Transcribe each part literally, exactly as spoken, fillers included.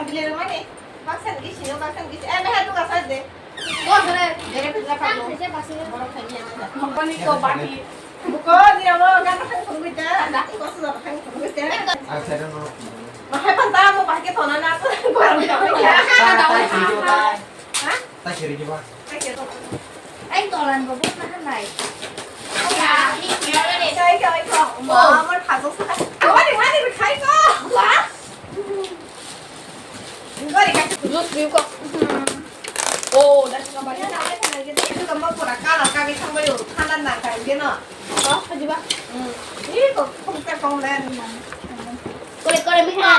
Bili rwmani. Baksa ni sino, baksa ni sino. Eh, meha duka sa de. Go sare. Bere pizza pa go. Borok khaini ya. Mokoni ko bati. Buko ni amo gana thang thang gui ta. Ko su thang thang gui ta. Mahai pan ta mo bahai ke thona na. Gua ro ta. Ta ta siri ba. Ha? Ta siri ba. Ai tolan bo bus na hanai. Ya, ni ni ni. Kai kai ko. Mo mo tha so. Ko ni ni kai ko. Wa. Gori ka. Jus piu ko. Oh, das ka bari. Itu kamu pura kalah kaki sampai yuk. Kanan na kai geno. Ko haji ba. Hmm. Ini kok kok ka kong len. Kore kore meha.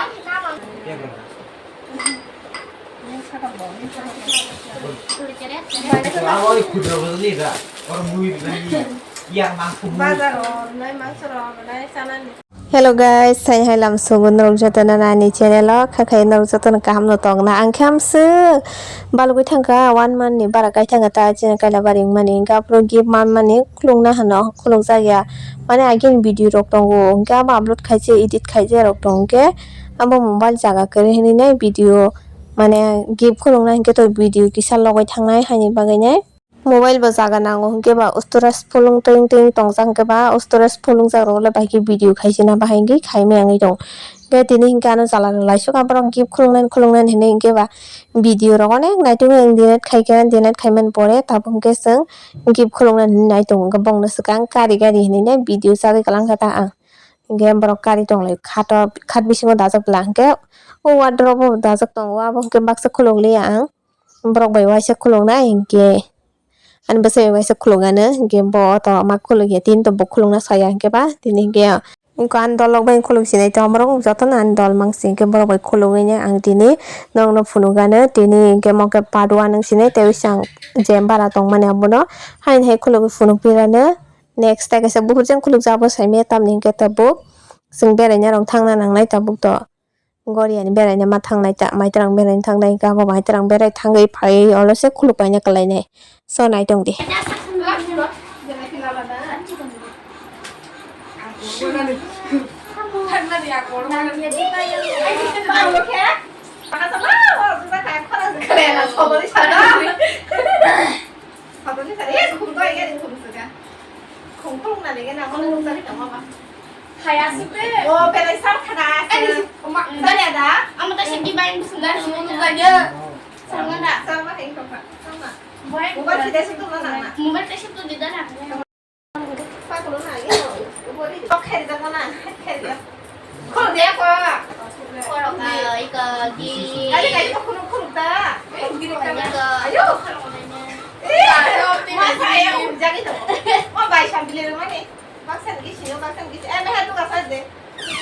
Bazar o nai mangso ro nai sana ni. Hello guys, sai hai lam sugun rok joto no nani channel o khakhai norok joto no kaham no tong na ang khe amswk balugwi thangkha one month ni bara kai thangkha ta chini kaila bari wngmani hwnkhe aphuru gift man mani khulukna hano khulukjak ya mane agini video rok tongo hwnkhe abo upload khaise edit khaijak rok tong khe abo mobile jaga kwrwi hinwi nai video mane gift khulukna hinkhe to video kisa logoi thangnai haini bagwi nai. Mobile bo jaga nango hinkhe ba storage phulung twing twing tongjak hinkhe ba storage phulungjak rok le bai khe video khaisina bahai hinkhe khaimai wngwi tongo. Hinkhe tini hinkhe ano jala rw laisuk aborok gift khuluknani khuluknani hinwi hinkhe ba video rok onek naitukmani delete khaikhe delete khaimani pore tabuk hinkhe chwng gift khuluknani hinwi naitongo hinkhe bongno swkang kari gari hinwi nai video chagwi kwlangkha ta ang. Hinkhe borok kari tonglaio khato khat bisingo dajak bwla hinkhe o wardrobe o dajak tongo abo hinkhe baksa khulukliya ang. Borok bai waisa khuluknai hinkhe ani bwsai bai waisa khuluknani hinkhe bo to ma khulukya tini to bo khulukna saya hinkhe ba tini hinkhe ani dolok bai khuluk sinai tongma rok jotono ani dol mangsi hinkhe borok bai khulugwi nai ang tini norokno phunukgano tini hinkhe mo khe part one wng sinai tei bising je bara tongmani abono haini hai khulugwi phunukpirano next tai kaisa buhurjang khulukjak abo saimanya tamni hinkhe tabuk chwng beraina rok thangna nangnai tabuk to. Goriani beraina ma thangnai ta, maitrang beraina thangnai, gabo maitrang berai thangwi phaiwi olo se khuluk paina kwlainai. So nai tong di. Khungkhung na lege na mo nung jani tamo ba. Hai asuk de. O belai sar khana. Ani ma jani ada. Amo ta sidi bai musu jani mo nung jani. Sama da. Sama hai ko ka. Sama. Bai. Mobile sida sida na na. Mobile ta sida sida na. Pa ko na ye. Ko ri. Ko khe da na. Khe da. Ko de ko. Ko ro ka ika gi. Kali kali ko khunu khunu ta. Ayo. Ayo. Ayo. Masa ayo jani to. Mo bai sam bile mani. Baksa ni sino, baksa ni. Eh, meha duka sa de.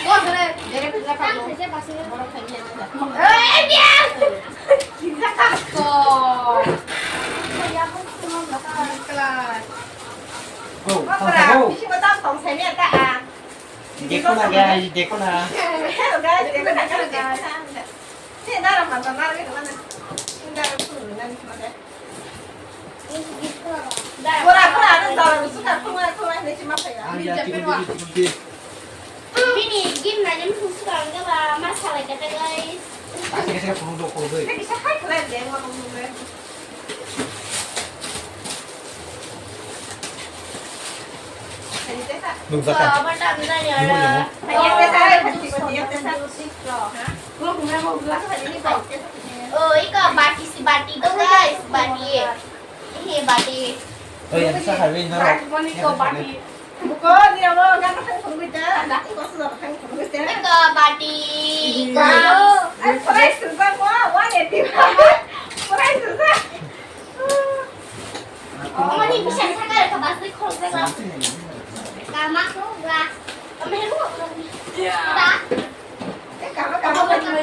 Go sare. Bere pizza pa go. Borok khaini ya. Eh, dia. Pizza ka. Ko. Class. Go, go. Bisi ko tam tong sini ta a. Dekho na guys, dekho na. Hello guys, dekho na guys. Ni dara ma ta na re na. Ni dara ku na ni ma. Bora, bora, ano dara ku suka ku ma ku ma ni ma pa ya. Ah, ya, tiku, tiku, tiku, tiku. Bini gym na ni musu suka ang ba ma sa lai ka guys. Kasi kasi ka punu do ko do. Ni sa hai kala de ma ko do. Nung jaka. Oh, iko bati si bati to guys, bati. Ini bati. Oh, yang sa hari ini. Bati, iko bati. Buko, dia mau kan kan pun kita, ada iko sudah kan pun kita. Iko bati. Iko. Eh, price tu kan wah, wah ya tiba. Price tu kan. Omo ni bisa sakar ka basri khol ka ba. Kama ko glass. Kama ko glass. Iya. Ta. Eh, kama, kama, kama.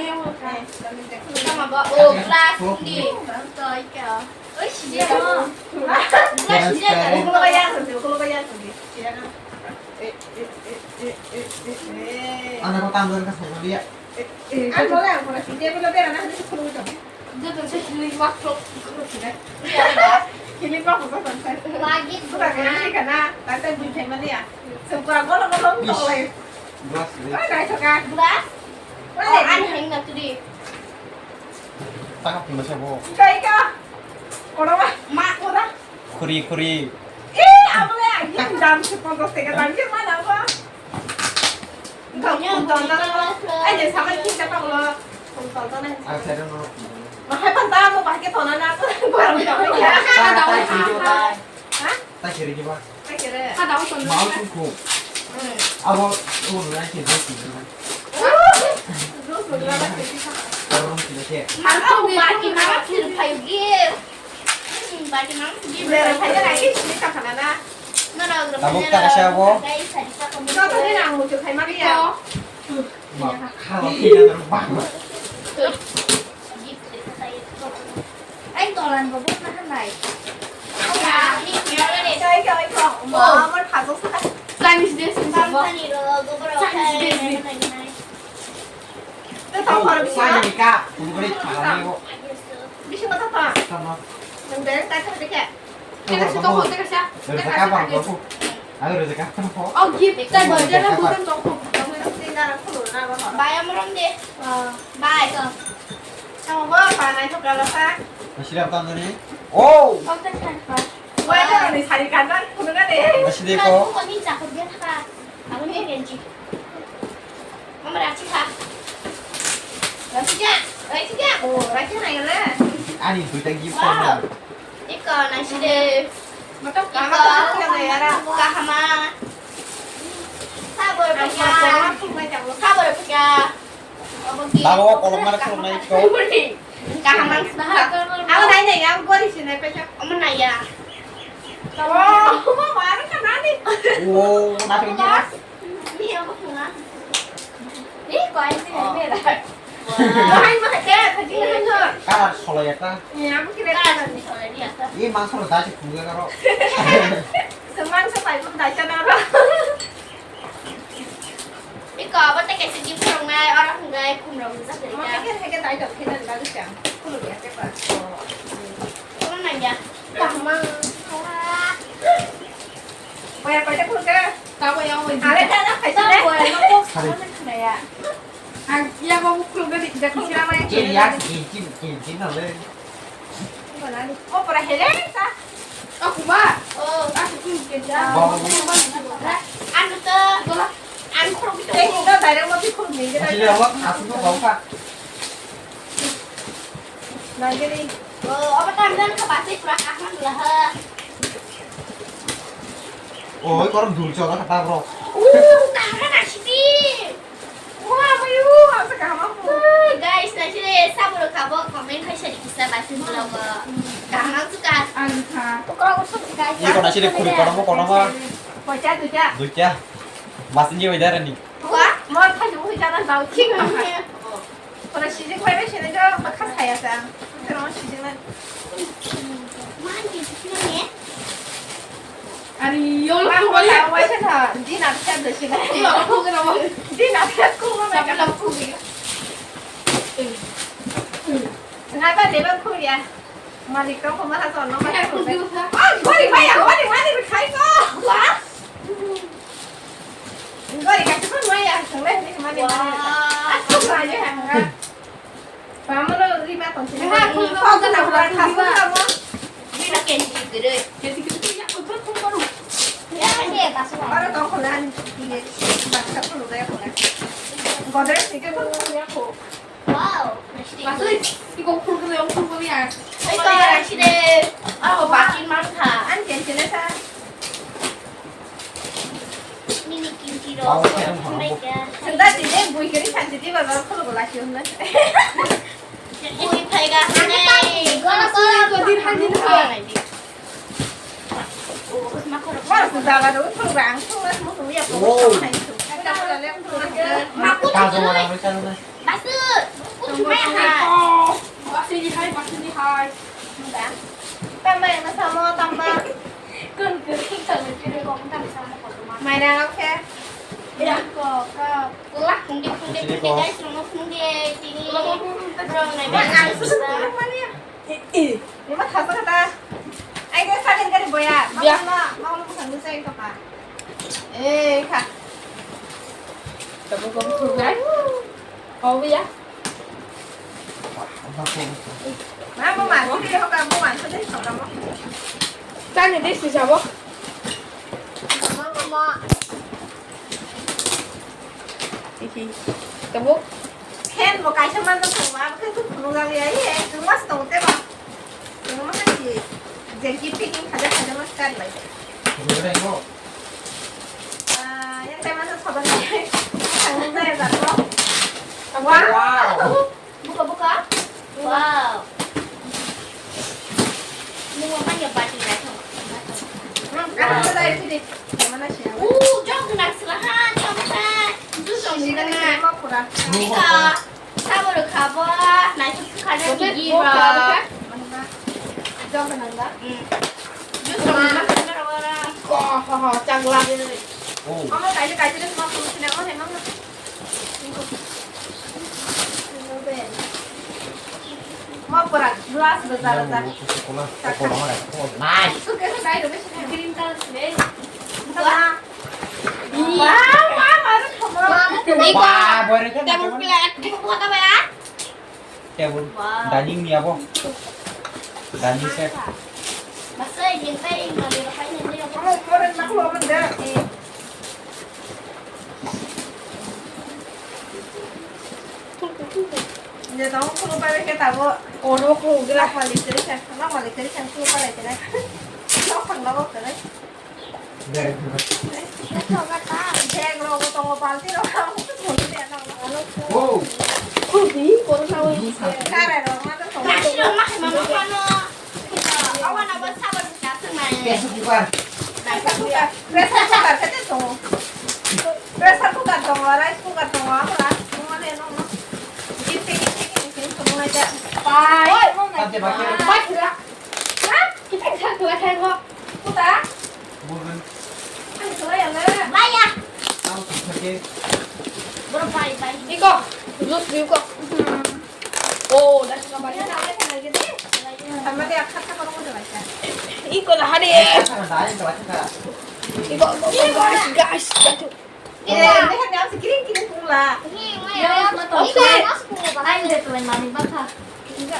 Kama ba, oh, glass di. Toy ka. Oi, sijak mo. Glass sijak mo. Kulo ba yang sudi, kulo ba yang sudi. Sijak mo. Eh, eh, eh, eh, eh, eh, eh. Anak ko tanggal ka sama dia. Eh, eh. Ang wala ang wala si table bera na ni khulu to. Joto se healing work to khulu si na. Healing work ko to. Lagi pura ka ni ka na, ta ta bui thai mani ya. So pura golo golo ko lai. Glass. Ai, nai to ka. Glass. Wala. Oh, ani hang na tudi. Taka pungsa bo. Kai ka. Ora ma, ma ora. Khuri, khuri. Eh, abole agi dam se ponchash taka dam se mana ba. Enggak, enggak, enggak. Eh, jadi sama kita pak lo. Tonton aja. Aku saya dulu. Mahal pan tamu pakai tonan aku. Gua harus dapat ya. Tai, tai, tai, tai. Hah? Tai kiri ki ba? Tai kiri. Mau sungku. Hmm. Abo, oh, lu nai kiri, kiri. Terus lu nai kiri. Aku bagi mama kiri payu gil. Hmm, bagi mama kiri payu gil. Tabuk tak siya bo? Joto din ang muchuk khai mani ya. Ma, khala kira terbang. Ai, tolan bo buk nahan nai. Kai, kai, kai. Ma, amar phago sa. Chinese dress ni sabo. Chinese dress ni. Te tong khoro bisi. Sani ka, bukri khala ni bo. Bisi ma ta ta. Tama. Nang dress ta ta de ke. Teka siya, toko, teka siya. Reza kapan toko? Aku reza kapan toko? Oh, gift. Teka, teka, teka, bukan toko. Bayam rom de. Bye. Sama ba, panai to kala sa. Masih dapat tanda ni? Oh. Oh, teka, teka. Wah, itu ni sari kandan, kuno kan deh. Masih deh ko. Aku ni cakep dia, Kak. Aku ni genji. Mama, rachi kha. Rachi ja, rachi ja. Oh, rachi na yole. Ani duita gift na. Iko na shide. Matok kahama. Kahama. Sabor pika. Sabor pika. Tabo kolok mara kolok na iko. Kahama. Aku nai nai, aku gori sini pecha. Omo nai ya. Oh, mama, aku kan nani. Oh, nani ya? Ni abo khunga. Ni ko ai si ni mera. Hai ma ke, khaji na no. Kalar solai ya ta. Ni abo kire kalar ni solai ni ya ta. Ni mangso lo dasi khunga karo. Semang sa pai pun dasi na ro. Ni ko abo te kaisi di phurung nai, ora khunga khum ro ni sa kiri. Ma ke ke dai to khina dai to. Khulu ya ke pa. Khulu na ya. Kahma. Boya paita khulke. Tabo yang wajib. Ale tana paita. Tabo yang kok sama khna ya. Ang ya kok khulke di jak sira mai. Ke ya, ke ke ke ke na le. Ko pura hele sa. Aku ma. Oh, aku khulke ja. Anu to. Dola. Ang khulke. Ke hino dai mo ti khulke. Asli awak aku to bau ka. Nangkiri. Oh, apa tamdan ka pasti pura kahman lah. Oh, korang dul coba kata bro. Uh, kahman asli. Wah, mayu, apa kahman? Guys, nasi le sabur kabo comment khai sari kisa basin vlog. Kahman suka. Ang kha. Tukra usuk guys. Ini kau nasi le kuri kono mo kono ma. Kocha duja. Duja. Masin je wajar ni. Wah, mau khai mau jalan bau king. Ora sijik bai bai sini jo bakha saya sa. Pero sijik na. Ari yol ko wala. Wai sa na. Di na sa de sini. Di yol ko na mo. Di na sa ko mo na. Sa ko ko. Ngai ba de ba ko ya. Malik tong ko ma sa no ma. Ai, gori bai ya, gori mani khai ko. Wah. Gori ka ko ma ya, sang le ni mani. Wah. Aku ma ya. Pamulo rima tong sini. Ha, khulga, khulga, khulga, khulga. Rima kenji gede. Kenji gede ya, khulga, khulga, khulga. Ya, ya, basu. Aro tong khulga ni. Basu khulga ya khulga. Godrej ni ke khulga ya khulga. Wow. Basu, iko khulga ya khulga ya. Iko, sini. Oh, bakin mangkha. An kenji le sa. Nini kimchi ro. Senda tine bui kiri santi di baba khulu gola kiyo na. Bui phai ga hane. Gola gola gola din han din ha. Wah, sudah ada utul bang, tuh mas mau kuliah. Wow. Aku tak boleh. Basu, kuchumai ha. Basu ni hai, basu ni hai. Tamba yang sama tamba. Kun kun kita lucu deh, kok tamba sama kok cuma. Main apa? Ya, kok, kok. Lah, kundi kundi kundi guys, rumah kundi sini. Bro, naik. Mana ya? Eh, eh. Ima thasa kata. Ai, dia sakit kali boya. Ya. Mama, mama, mama, mama, mama, mama. Eh, kha. Kamu kamu kurang. Kau ya? Mama, mama, sini hoka, mama, sini hoka, mama. Tani desi sabo. Mama, mama. Hihi. Tabuk. Fan bo kaisa manjak tongo, abo khe phunukjak ya, ye, chwngma se tongo tebo. Chwngma khe si, je gift packing khaijak, khaijak ma start bai. Ah, yang tai masa sabar ni. Tanggung jaya jat ko. Wow. Wow. Buka, buka. Wow. Nung apa ya bati na to? Ano ba dai sini? Mana sih? Uh, jok na sila ha, jok na. Jus jok na. Sini kan lima pura. Ika. Sabor khabo. Na itu kada. Jok na da. Jus jok na. Ko ha ha changla. Oh. Mama kaji kaji le semua pun sini mama. Mo pura glass da da da. Nice. Green color se. Wow, wow, wow. Wow, boy, table plate. Buka ba ya? Table. Wow. Dining ni abo. Dining set. Masai jin tai mali rakai ni ni. Mo pura nak lo benda. Nje tong khuluk bai khe tabuk. Ono khuluk gra. Nok malik teri khe, nok malik teri khe khuluk bai khe. Nok phang nok khe. Bag rok bo tongo, balti rok ang khuluk ya nok. Oh. Khuluk di, kono sawi. Kare rok ma to tongo. Kasi rok ma ma ma no. Awan awan sabar buka sung mai. Pressure cooker. Pressure cooker. Pressure cooker kete tongo. Pressure cooker tongo, rice cooker tongo, abo rice cooker mane no, no. Gini, gini, gini, gini, tongo nai da. Pai. Oi, mo nai. Pate bakhe. Pai, kira. Ha? Kita bisa kira kayak kok. Kuta? Bukan. Ang kira ya, na. Maya. Ang sakit. Bro, pai, pai. Iko, jus, iko. Hmm. Oh, dah suka banyak. Ini namanya kenal gitu. Sama dia, kata kalau mau coba. Iko dah hari. Iko, iko, iko, guys, guys. Aduh. Ini, ini kan yang si kiring kiring pula. Ini, ini, ini, ini, ini, ini, ini, ini, ini, ini, ini.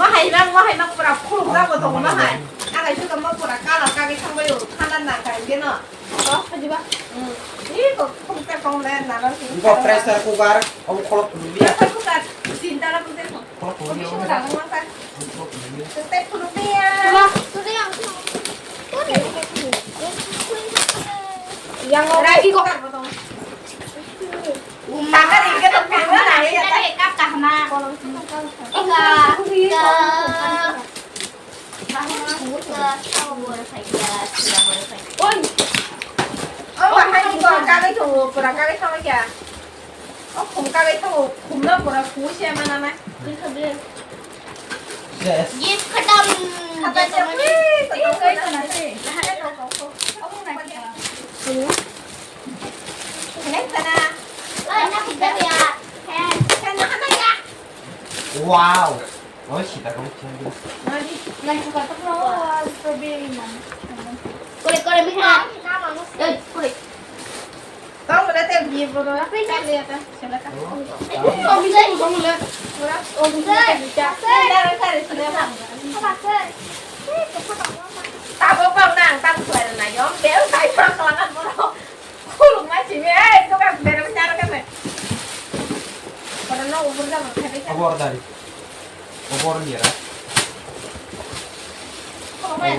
Mahai nang, mahai nang pura khuluk jago tongo mahai. Agai suka mo pura kala kagwi thangbai o, khana nang kai geno. To, hajiba. Hmm. Ih, kok khuluk ta kong le nang. Iko pressure cooker, obo kholok phunukliya. Pressure cooker, tinta na pun teko. Kholok phunukliya. Kami suka nang mangka. Kholok phunukliya. Tete phunukliya. Tula. Tuli ang. Yang rice cooker bo tongo. Takar hingke to phirma nai ya ta. Kap kahma. Ika, ika. Oi. Oh, bahai ni ko kagwi tho, pura kagwi tho kya. Oh, khum kagwi tho, khum no pura khu se mana na. Yes. Gift khatam. Khatam se. Khatam se. Wow. Oh, sita kamu cari. Kore, kore, Miha. Eh, kore. Tong le te bi bro, apa ini? Lihat ah, siapa kah? Oh, bisa, bisa mulai. Ora, oh, bisa, bisa. Kita kare sini apa? Tabo bang nang tang suara na yom, bel sai bang kelangan bro. Khuluk ma simi, eh, itu kan bere bicara kan, eh. Pada no umur dah berapa? Apa orang tadi? Apa orang dia? Apa ya?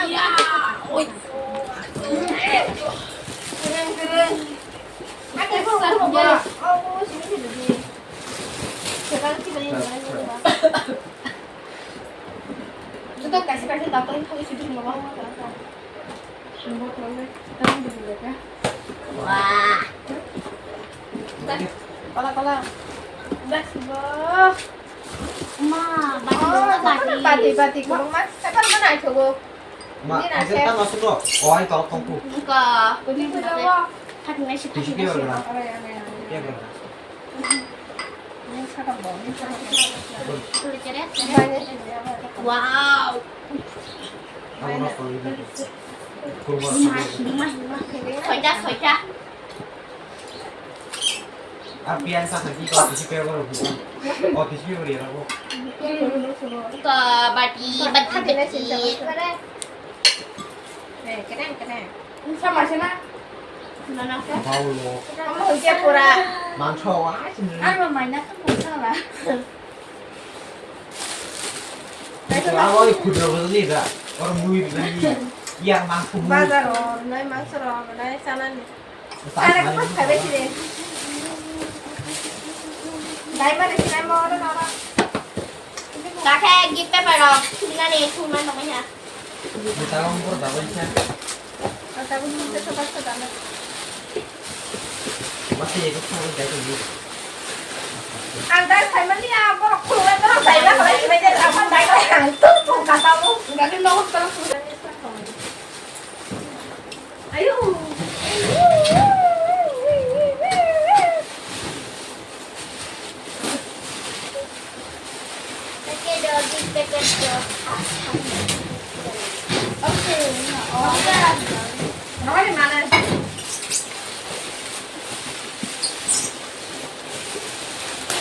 Ya, oi. Keren, keren. Aku susah, ya. Oh, sini, sini, sini. Sekarang kita yang mana? Itu kasih, kasih datang, kami sudah mau. Wah. Kala, kala. Bas, bas. Ma, bati, bati. Bati, bati, kurang mas. Tekan mana itu, Bu? Ma, ini nasi. Kita masuk loh. Oh, ini tolong tunggu. Buka. Ini berapa? Hati nasi, hati nasi. Iya, berapa? Iya, berapa? Wow. Dimas, Dimas, Dimas. Soita, soita. Apian sa sagi ko tisi pe ko. O tisi pe ko ya ko. Ka bati, bati, bati. Eh, kena, kena. Sama sih na. Mana? Bau lo. Kamu hujan pura. Mangso wa sini. Ano main aku pura lah. Abo khudra bajani da. Or mui bajani. Iya mangso mui. Bazar or nai mangso ro nai sana ni. Sana ko pas khabe sire. Dai mane sinai mo ro na. Kakhe gift paper rok, sumnani, sumna tongmani ha. Bwskango boro daboi khe. Ang tabuk nung khe sobat sobat na. Masa ya khe thangwi dai tongdi. Ang dai phaimani ya, borok khulumai borok dai na kholai khlai de, ang dai khlai ang tung tung ka tamo. Gari nogo tolo. Ayo.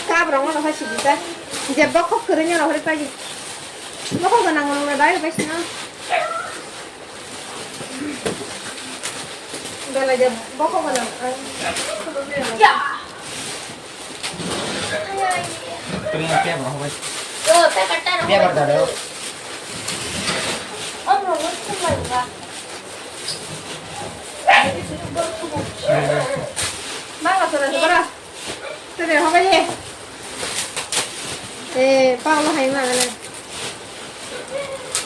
Kabrong no hai sidi ta. Je bokhok kwrwino rohori pagi. Bokhok gwnang gwnang no dai bai sino. Belai de bokhok gwnang. Ya. Kaya ini. Kaya apa, apa? Tuh, paper taruh. Paper taruh. Oh, no, no, no, no. Mama, sudah, sudah. Tede hoba ye. Eh, Paolo hai ma gana.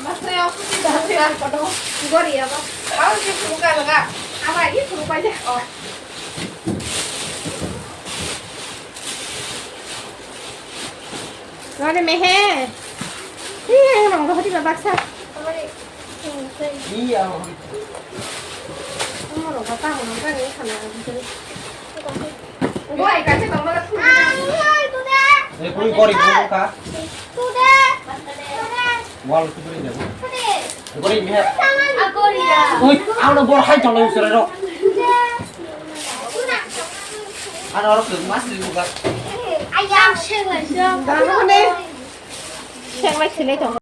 Mas re osu si da se ar kodo. Gori aba. Paolo si suru ka laga. Ama ye suru pa je. Oh. Gori mehe. Hi, yang nong rohdi ba baksa. Iya. Oi, koi gori buka. Wal tu beri jago. Gori ni. Oi, ano bor hai tolong sore ro. Ano orang tu mas ni buka. Ayam. Dago ne. Seng lai sini tong.